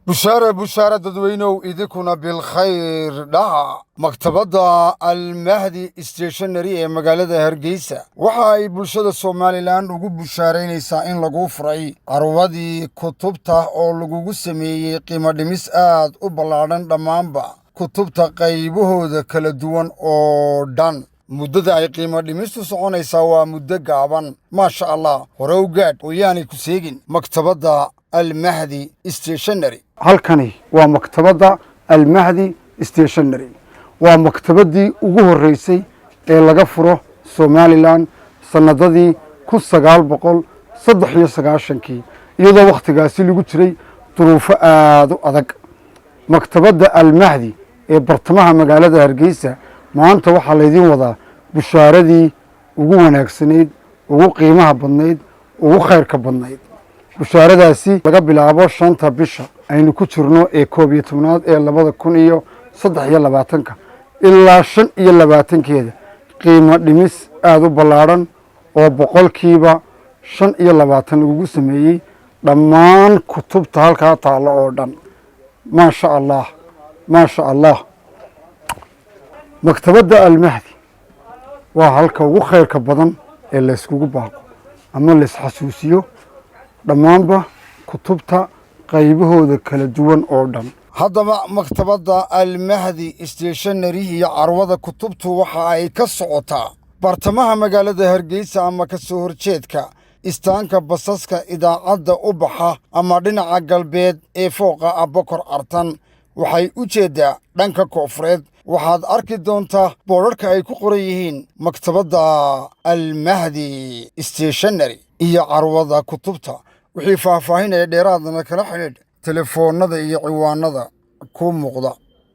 Bushaara, bushaara dadweynow, idinkuna bilkhayr dhaha. Maktabadda Almahdi Stationary ee magaalada Hargeysa waxa ay bulshada Somaliland ugu bushaaraynaysaa in lagu furay carwadii kutubta oo lagugu sameeyey qiimo dhimis aad u ballaadhan dhammaanba kutubta qaybahooda kala duwan oo dhan. Muddada ay qiimo dhimistu soconaysaa waa muddo gaaban. Maasha Allah, hore u gaadh oo yaanay ku seegin maktabadda Almahdi Stationary. Halkani waa maktabadda Almahdi Stationary. Waa maktabaddii ugu horreysay ee laga furo Somaliland sannadadii 1993-kii, iyadoo wakhtigaasi lagu jiray duruufo aada u adag. Maktabadda Almahdi ee bartamaha magaalada Hargeysa maanta waxaa laydiin wadaa bushaaradii ugu wanaagsanayd, ugu qiimaha badnayd, ugu khayrka badnayd. Bushaaradaasi laga bilaabo 5-ta bisha aynu ku jirno ee 11aad ee 2023-ka ilaa 25-keeda qiimo dhimis aada u ballaadhan oo 25% lagugu sameeyey dhammaan kutubta halkaa taallo oo dhan. Maasha Allah, maasha Allah. Maktabadda Almahdi waa halka ugu khayrka badan ee layskugu baaqo ama laysxasuusiyo dhammaanba kutubta qaybahooda kala duwan oo dhan. Haddaba maktabadda Almahdi Stationary iyo carwada kutubtu waxa ay ka socotaa bartamaha magaalada Hargeysa ama ka soo horjeedka istaanka basaska Idaacadda u baxa ama dhinaca galbeed ee fooqa Abokor Artan. Waxay u jeeddaa dhanka koonfureed. Waxaad arki doontaa boodharka ay ku qoran yihiin maktabadda Almahdi Stationary iyo carwada kutubta. Wixii faahfaahinaya dheeraadana kala xidhiidh telefoonnada iyo ciwaanada ku muuqda.